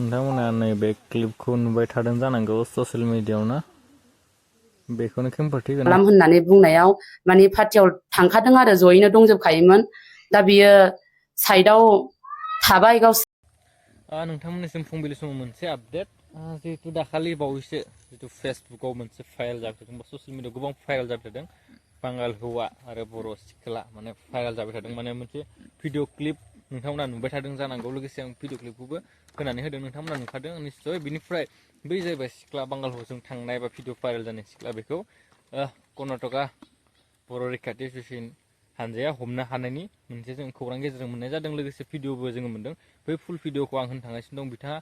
नोंथांमोना नैबे क्लिपखौ नुबाय थादों जानांगौ ससियेल मिडियायाव ना बेखौनो खेंफोरथि खालाम होननानै बुंनायाव माने पार्टियाव थांखादों आरो जयैनो दंजोबखायोमोन दा बियो साइडआव थाबाय गावसोर नोंथांमोननिसिम फुंबिलि समाव मोनसे आपडेट जिहेतु दाखालि बावैसो जितु फेसबुकाव मोनसे भाइरेल जाफैदों बा ससियेल मिडियायाव गोबां भाइरेल जाफैदों बांगाल हौवा आरो बर' सिख्ला माने भाइरेल जाबाय थादों माने मोनसे भिडिअ क्लिप नोंथांमोना नुबाय थादों जानांगौ लोगोसे आं भिडिअ क्लिपखौबो होनानै होदों नोंथांमोना नुखादों निश्चय बिनिफ्राय बै जाहैबाय सिख्ला बांगाल हौवाजों थांनाय बा भिडिअ भाइरेल जानाय सिख्ला बेखौ कर्नाटका बर' रैखाथि एस'सियेसन हानजाया हमनो हानायनि मोनसे जों खौरां गेजेरजों मोननाय जादों लोगोसे भिडिअबो जोङो मोन्दों बै फुल भिडिअखौ आं होनो थांगासिनो दं बिथाङा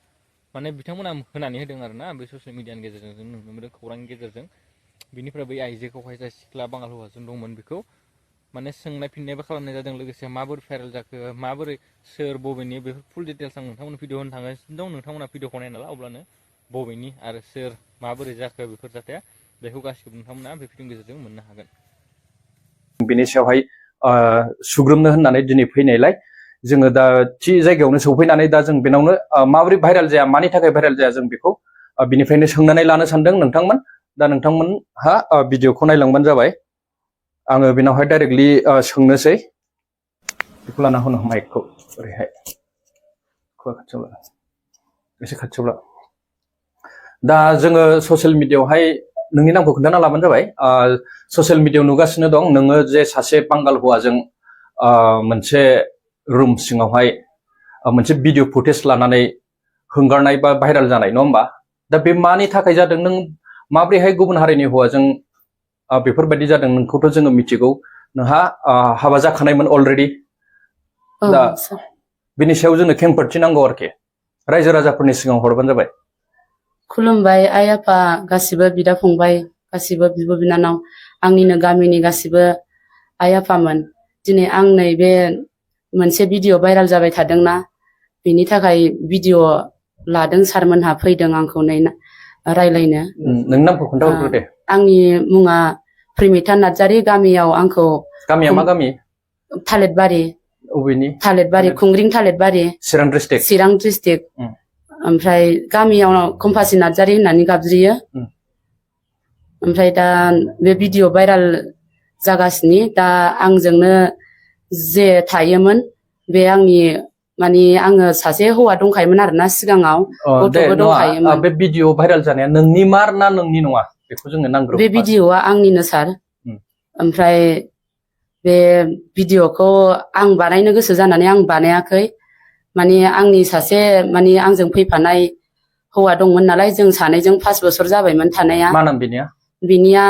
माने बिथांमोना होनानै होदों आरोना बे ससियेल मिडियानि गेजेरजों जों नुनो मोन्दों खौरांनि गेजेरजों बिनिफ्राय बै आइजोखौहाय जाय सिख्ला बांगाल हौवाजों दंमोन बेखौ माने सोंनाय फिननायबो खालामनाय जादों लोगोसे माबोरै भाइरेल जाखो माबोरै सोर बबेनि बेफोर फुल डिटेल्स आं नोंथांमोननो भिडिअ होनो थांगासिनो दं नोंथांमोना भिडिअखौ नाय नालाय अब्लानो बबेनि आरो सोर माबोरै जाखो बेफोर जाथाया बेखौ गासिबो नोंथांमोना बे भिडिअनि गेजेरजों मोननो हागोन बेनि सायावहाय सुग्रोमनो होननानै दिनै फैनायलाय जोङो दा थि जायगायावनो सौफैनानै दा जों बेनावनो माबोरै भाइरेल जाया मानि थाखाय भाइरेल जाया जों बेखौ बिनिफ्रायनो सोंनानै लानो सानदों नोंथांमोन दा नोंथांमोनहा भिडिअखौ नायलांबानो जाबाय आङो बेनावहाय डाइरेक्टलि सोंनोसै बेखौ लाना होनो माइकखौ ओरैहाय एसे खाथियाव दा जोङो ससियेल मिडियायावहाय नोंनि नामखौ खोन्थाना लाबानो जाबाय ससियेल मिडियायाव नुगासिनो दं नोङो जे सासे बांगाल हौवाजों मोनसे रुम सिङावहाय मोनसे भिडिअ फुटेज लानानै हंगारनाय बा भाइरेल जानाय नङा होमबा दा बे मानि थाखाय जादों नों माब्रैहाय गुबुन हारिनि हौवाजों बेफोरबायदि जादों नोंखौथ' जोङो मिथिगौ नोंहा हाबा जाखानायमोन अलरेडि दा बिनि सायाव जोंनो खेंफोरथि नांगौ आरोखि रायजो राजाफोरनि सिगाङाव हरबानो जाबाय खुलुमबाय आइ आफा गासिबो बिदा फंबाय गासिबो बिब' बिनानाव आंनिनो गामिनि गासिबो आइ आफामोन दिनै आं नैबे मोनसे भिडिअ भाइरेल जाबाय थादोंना बेनि थाखाय भिडिअ लादों सारमोनहा फैदों आंखौ नै रायलायनो नोंनि नामखौ खोन्थाहरग्रो दे आंनि मुङा प्रिमिता नार्जारी गामियाव आंखौ गामिया मा गामि थालिरबारि अबेनि थालिरबारि खुंग्रिं थालिरबारि चिरां डिस्ट्रिक्ट ओमफ्राय गामियाव कम्पासि नार्जारी होननानै गाबज्रियो ओमफ्राय दा बे भिडिअ भाइरेल जागासिनो दा आंजोंनो जे थायोमोन बे आंनि माने आङो सासे हौवा दंखायोमोन आरोना सिगाङाव गथ'बो दंखायोमोन बे भिडिअ भाइरेल जानाया नोंनि मार ना नोंनि नङा बेखौ जोंनो नांग्रोगौ बे भिडिअआ आंनिनो सार ओमफ्राय बे भिडिअखौ आं बानायनो गोसो जानानै आं बानायाखै माने आंनि सासे माने आंजों फैफानाय हौवा दंमोन नालाय जों सानैजों 5 बोसोर जाबायमोन थानाया मा नाम बिनिया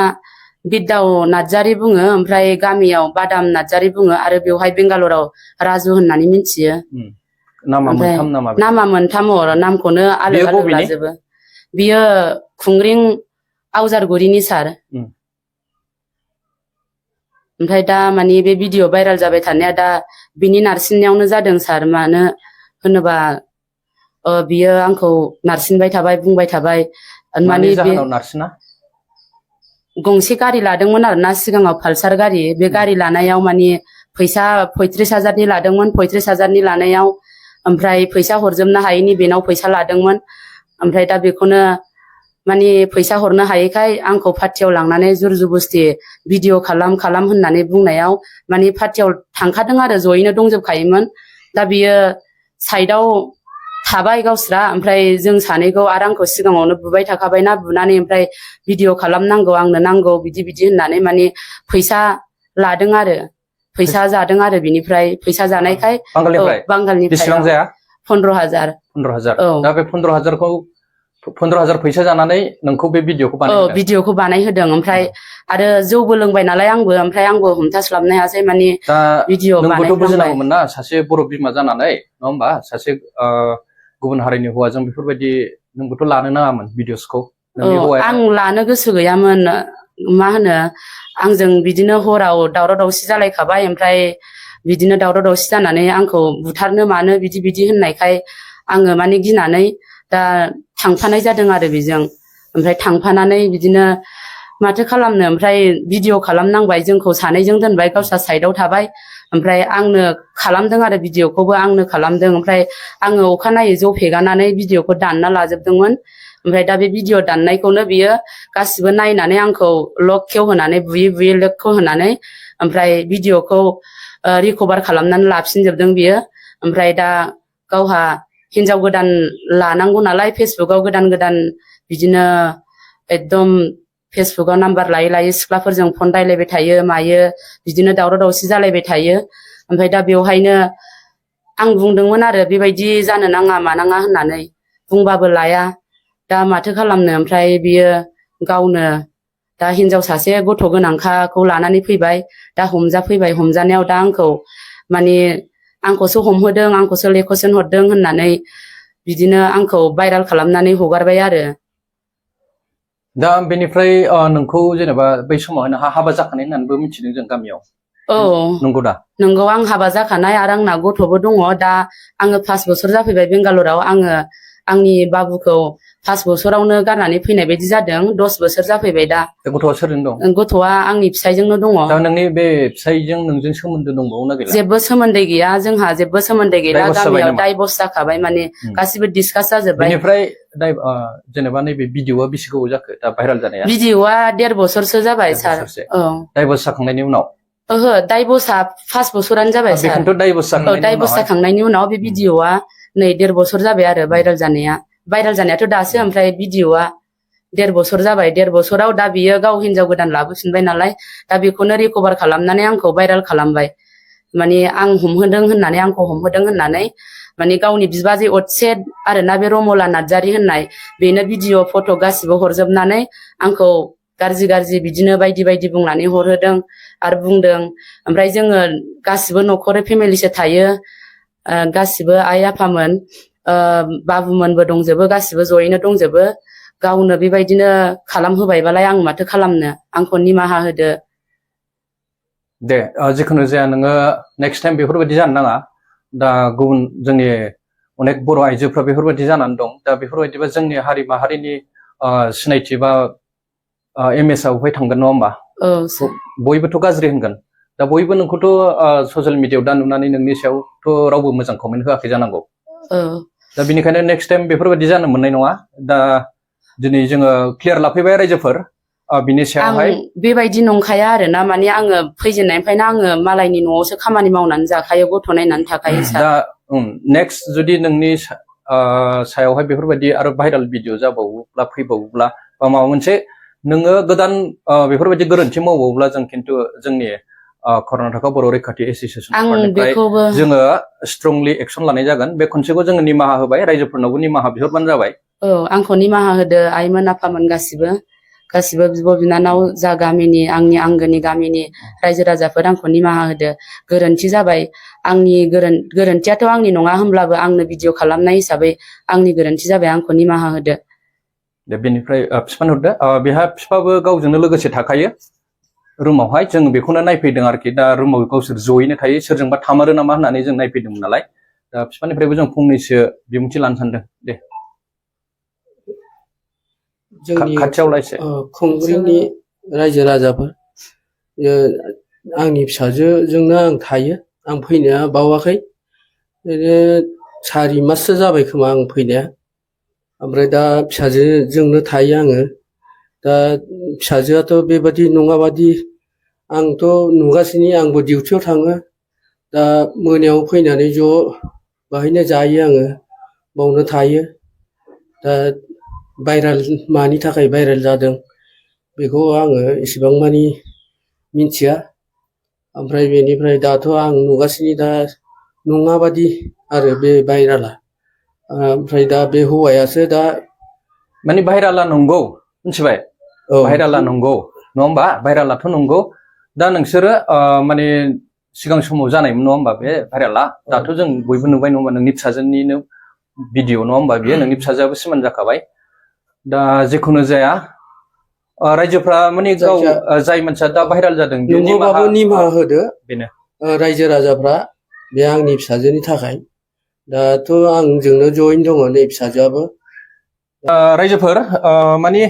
बिद्दाव नार्जारी बुङो ओमफ्राय गामियाव बादाम नार्जारी बुङो आरो बेवहाय बेंगालराव राजु होननानै मिथियो ओमफ्राय नामा मोनथाम नामखौनो आलो आलो लाजोबो बियो खुंग्रिं आवजारगुरिनि सार ओमफ्राय दा माने बे भिडिअ भाइरेल जाबाय थानाया दा बिनि नारसिननायावनो जादों सार मानो होनोबा बियो आंखौ नारसिनबाय थाबाय बुंबाय थाबाय माने बे गंसे गारि लादोंमोन आरोना सिगाङाव पालसार गारि बे गारि लानायाव माने फैसा 35,000नि लादोंमोन 35,000नि लानायाव ओमफ्राय फैसा हरजोबनो हायैनि बेनाव फैसा लादोंमोन ओमफ्राय दा बेखौनो माने फैसा हरनो हायैखाय आंखौ पार्टियाव लांनानै जुर जुबुस्थि भिडिअ खालाम होननानै बुंनायाव माने पार्टियाव थांखादों आरो जयैनो दंजोबखायोमोन दा बियो साइडआव थाबाय गावस्रा ओमफ्राय जों सानैखौ आरो आंखौ सिगाङावनो बुबाय थाखाबायना बुनानै ओमफ्राय भिडिअ खालामनांगौ आंनो नांगौ बिदि होननानै माने फैसा लादों आरो फैसा जादों आरो बिनिफ्राय फैसा जानायखाय बांगालनिफ्राय 15,000 औ दा बे 15,000 फैसा जानानै नोंखौ बे भिडिअखौ बानायहोदों ओमफ्राय आरो जौबो लोंबाय नालाय ओमफ्राय आंबो हमथास्लाबनो हायासै माने भिडिअ बानायनांगौमोन ना सासे बर' बिमा जानानै नङा होमबा सासे गुबुन हारिनि हौवाजों बेफोरबायदि नोंबोथ' लानो नाङामोन भिडिअसखौ आं लानो गोसो गैयामोन मा होनो आंजों बिदिनो हराव दावराव दावसि जालायखाबाय ओमफ्राय बिदिनो दावराव दावसि जानानै आंखौ बुथारनो मानो बिदि होननायखाय आङो माने गिनानै दा थांफानाय जादों आरो बेजों ओमफ्राय थांफानानै बिदिनो माथो खालामनो ओमफ्राय भिडिअ खालामनांबाय जोंखौ सानैजों दोनबाय गावस्रा साइडआव थाबाय ओमफ्राय आंनो खालामदों आरो भिडिअखौबो आंनो खालामदों ओमफ्राय आङो अखानायै ज' फेगानानै भिडिअखौ दानना लाजोबदोंमोन ओमफ्राय दा बे भिडिअ दाननायखौनो बियो गासिबो नायनानै आंखौ लक खेवहोनानै बुयै लक खेवहोनानै ओमफ्राय भिडिअखौ रिकभार खालामनानै लाफिनजोबदों बियो ओमफ्राय दा गावहा हिनजाव गोदान लानांगौ नालाय फेसबुकाव गोदान बिदिनो एकदम फेसबुकाव नाम्बार लायै सिख्लाफोरजों फन रायलायबाय थायो मायो बिदिनो दावराव दावसि जालायबाय थायो ओमफ्राय दा बेवहायनो आं बुंदोंमोन आरो बेबायदि जानो नाङा मानाङा होननानै बुंबाबो लाया दा माथो खालामनो ओमफ्राय बियो गावनो दा हिनजाव सासे गथ' गोनांखाखौ लानानै फैबाय दा हमजाफैबाय हमजानायाव दा आंखौ माने आंखौसो हमहोदों आंखौसो लेखसन हरदों होननानै बिदिनो आंखौ भाइरेल खालामनानै हगारबाय आरो दा बेनिफ्राय नोंखौ जेनेबा बै समाव नोंहा हाबा जाखानाय होननानैबो मिथिदों जों गामियाव औ नंगौ दा नंगौ आं हाबा जाखानाय आरो आंना गथ'बो दङ दा आङो 5 बोसोर जाफैबाय बेंगालराव आङो आंनि बाबुखौ 5 बोसोरावनो गारनानै फैनाय बायदि जादों 10 बोसोर जाफैबाय दा गथ'आ सोरजों दं गथ'आ आंनि फिसायजोंनो दङ दा नोंनि बे फिसायजों नोंजों सोमोन्दो दंबावोना गैला जेबो सोमोन्दै गैया जोंहा जेबो सोमोन्दै गैला Divorce जाबाय गामियाव नामा? डाइभर्स जाखाबाय माने गासिबो डिसकास जाजोब्बाय बेनिफ्राय जेनेबा नैबे भिडिअआ बेसे गोबाव जाखो दा भाइरेल जानाया भिडिअआ 1.5 बोसोरसो जाबाय सार औ डाइभर्स जाखांनायनि उनाव ओहो डाइभर्सआ 5 बोसोरानो जाबाय सार बेखौनोथ' डाइभर्स जाखांनायनि डाइभर्स उनावहाय जाखांनायनि उनाव बे भिडिअआ नै 1.5 बोसोर जाबाय आरो भाइरेल जानायाथ' दासो ओमफ्राय भिडिअआ 1.5 बोसोर जाबाय 1.5 बोसोराव दा बियो गाव हिनजाव गोदान लाबोफिनबाय नालाय दा बेखौनो रिकभार खालामनानै आंखौ भाइरेल खालामबाय माने आंखौ हमहोदों होननानै माने गावनि बिबाजै असे आरोना बे रमला नार्जारी होननाय बेनो भिडिअ फट' गासिबो हरजोबनानै आंखौ गाज्रि बिदिनो बायदि बुंनानै हरहोदों आरो बुंदों ओमफ्राय जोङो गासिबो न'खरै फेमिलिसो थायो गासिबो आइ आफामोन बाबुमोनबो दंजोबो गासिबो जयैनो दंजोबो गावनो बेबायदिनो खालामहोबायबालाय आं माथो खालामनो आंखौ निमाहा होदो दे जिखुनु जाया नोङो नेक्स्ट टाइम बेफोरबायदि जानो नाङा दा गुबुन जोंनि अनेक बर' आइजोफ्रा बेफोरबायदि जानानै दं दा बेफोरबायदिबा जोंनि हारि माहारिनि सिनायथि बा इमेजआ बहाय थांगोन नङा होमबा बयबोथ' गाज्रि होनगोन दा बयबो नोंखौथ' ससियेल मिडियायाव दा नुनानै नोंनि सायावथ' रावबो मोजां कमेन्ट होआखै जानांगौ दा बेनिखायनो नेक्स्ट टाइम बेफोरबायदि जानो मोननाय नङा दा दिनै जोङो क्लियार लाफैबाय रायजोफोर बिनि सायावहाय बेबायदि नंखाया आरोना माने आङो फैजेननायनिफ्रायनो आङो मालायनि न'आवसो खामानि मावनानै जाखायो गथ' नायनानै थाखायो दा नेक्स्ट जुदि नोंनि सायावहाय बेफोरबायदि आरो भाइरेल भिडिअ जाबावोब्ला फैबावोब्ला बा माबा मोनसे नोङो गोदान बेफोरबायदि गोरोन्थि मावबावोब्ला जों खिन्थु जोंनि कर्नाटका बर' रैखाथि एस'सियेसननिफ्राय जोङो स्ट्रंलि एक्सन लानाय जागोन बे खनसेखौ जोङो निमाहा होबाय रायजोफोरनावबो निमाहा बिहरबानो जाबाय आंखौ निमाहा होदो आइमोन आफामोन गासिबो बिब' बिनानाव जा गामिनि आंनि आंगोनि गामिनि रायजो राजाफोर आंखौ निमाहा होदो गोरोन्थि जाबाय आंनि गोरोन्थियाथ' आंनि नङा होमब्लाबो आंनो भिडिअ खालामनाय हिसाबै आंनि गोरोन्थि जाबाय आंखौ निमाहा होदो दे बेनिफ्राय फिफानो हरदो बेहा फिफाबो गावजोंनो लोगोसे थाखायो रुमावहाय जों बेखौनो नायफैदों आरोखि दा रुमाव गावसोर जयैनो थायो सोरजोंबा थामारो नामा होननानै जों नायफैदोंमोन नालाय दा फिफानिफ्रायबो जों फंनैसो बिबुंथि लानो सानदों दे जोंनि खाथियावला एसे खुंग्रिनि रायजो राजाफोर आंनि फिसाजोजोंनो आं थायो आं फैनाया बावाखै ओरैनो 4 माससो जाबाय खोमा आं फैनाया ओमफ्राय दा फिसाजोजोंनो थायो आङो दा फिसाजोआथ' बेबादि नङाबादि आंथ' नुगासिनो आंबो डिउटियाव थाङो दा मोनायाव फैनानै ज' बाहायनो जायो आङो बावनो थायो दा भाइरेल मानि थाखाय भाइरेल जादों बेखौ आङो एसेबां मानि मिथिया ओमफ्राय बेनिफ्राय दाथ' आं नुगासिनो दा नङाबादि आरो बे भाइरेला ओमफ्राय दा बे हौवायासो दा माने भाइरेला नंगौ मिथिबाय भाइरेला नंगौ नङा होमबा भाइरेलाथ' नंगौ दा नोंसोरो माने सिगां समाव जानायमोन नङा होमबा बे भाइरेला दाथ' जों बयबो नुबाय नङा होमबा नोंनि फिसाजोनिनो भिडिअ नङा होमबा बियो नोंनि फिसाजोआबो सिमान जाखाबाय दा जिखुनु जाया रायजोफ्रा माने गाव जाय मानसिया दा भाइरेल जादों नंगौबाबो निमाहा होदो बेनो रायजो राजाफ्रा बे आंनि फिसाजोनि थाखाय दाथ' आंजोंनो जयैनो दङ नै फिसाजोआबो रायजोफोर माने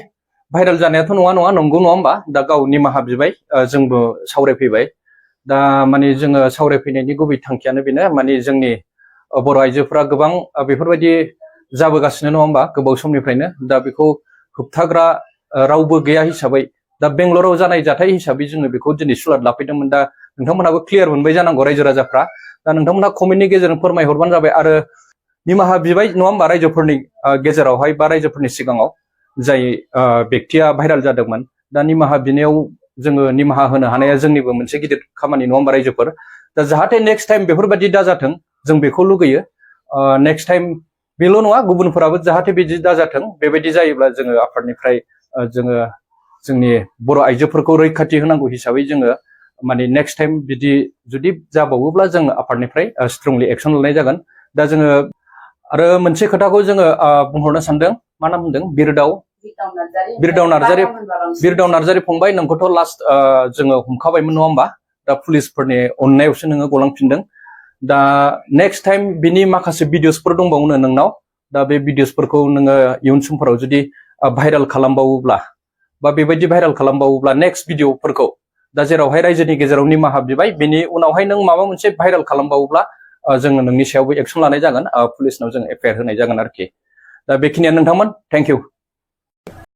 भाइरेल जानायाथ' नङा नंगौ नङा होमबा दा गाव निमाहा बिबाय जोंबो सावरायफैबाय दा माने जोङो सावरायफैनायनि गुबै थांखियानो बेनो माने जोंनि बर' आइजोफोरा गोबां बेफोरबायदि जाबोगासिनो नङा होमबा गोबाव समनिफ्रायनो दा बेखौ होबथाग्रा रावबो गैया हिसाबै दा बेंगलराव जानाय जाथाय हिसाबै जोङो बेखौ दिनै सुलाद लाफैदोंमोन दा नोंथांमोनहाबो क्लियार मोनबाय जानांगौ रायजो राजाफ्रा दा नोंथांमोनहा कमेन्टनि गेजेरजों फोरमायहरबानो जाबाय आरो निमाहा बिबाय नङा होमबा रायजोफोरनि गेजेरावहाय बा रायजोफोरनि सिगाङाव जाय बेक्तिया भाइराल जादोंमोन दा निमाहा बिनायाव जोङो निमाहा होनो हानाया जोंनिबो मोनसे गिदिर खामानि नङा होमबा रायजोफोर दा जाहाथे नेक्स्ट टाइम बेफोरबायदि दाजाथों जों बेखौ लुगैयो नेक्स्ट टाइम बेल' नङा गुबुनफोराबो जाहाथे बिदि दाजाथों बेबायदि जायोब्ला जोङो आफादनिफ्राय जोङो जोंनि बर' आइजोफोरखौ रैखाथि होनांगौ हिसाबै जोङो माने नेक्स्ट टाइम बिदि जुदि जाबावोब्ला जों आफादनिफ्राय स्ट्रंलि एक्सन लानाय जागोन दा जोङो आरो मोनसे खोथाखौ जोङो बुंहरनो सानदों मा नाम होनदों बिरदाव नार्जारी फंबाय नोंखौथ' लास्ट जोङो हमखाबायमोन नङा होमबा दा पुलिसफोरनि अननायावसो नोङो गलांफिनदों दा नेक्स्ट टाइम बिनि माखासे भिडिअसफोर दंबावोनो नोंनाव दा बे भिडिअसफोरखौ नोङो इयुन समफोराव जुदि भाइराल खालामबावोब्ला बा बेबायदि भाइराल खालामबावोब्ला नेक्स्ट भिडिअफोरखौ दा जेरावहाय रायजोनि गेजेराव निमाहा बिबाय बेनि उनावहाय नों माबा मोनसे भाइराल खालामबावोब्ला जोङो नोंनि सायावबो एक्सन लानाय जागोन पुलिसनाव जों एफआइआर होनाय जागोन आरोखि दा बेखिनियानो नोंथांमोन थेंक इउ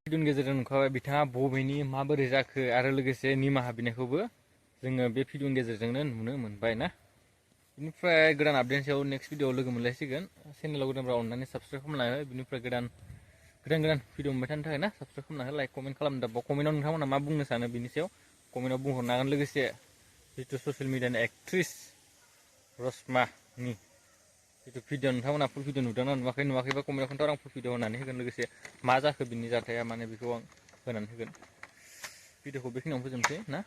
भिडिअनि गेजेरजों नुखाबाय बिथाङा बबेनि माबोरै जाखो आरो लोगोसे निमाहा बिनायखौबो जोङो बे भिडिअनि गेजेरजोंनो नुनो मोनबाय ना बिनिफ्राय गोदान आपडेटनि सायाव नेक्स्ट भिडिअआव लोगो मोनलायसिगोन चेनेलाव गोदानफ्रा अननानै साबसक्राइब खालामना हो बिनिफ्राय गोदान भिडिअ मोनबाय थानो थाखाय ना साबसक्राइब खालामना हो लाइक कमेन्ट खालामनो दाबा कमेन्टआव नोंथांमोना मा बुंनो सानो बिनि सायाव कमेन्टआव बुंहरनो हागोन लोगोसे जितु ससियेल मिडियानि एक्ट्रिस रसमानि जितु भिडिअ नोंथांमोना फुल भिडिअ नुदोंना नुवाखैबा कमेन्टआव खोन्था आं फुल भिडिअ होनानै होगोन लोगोसे मा जाखो बिनि जाथाया माने बेखौ आं होनानै होगोन भिडिअखौ बेखिनियावनो फोजोबनोसै ना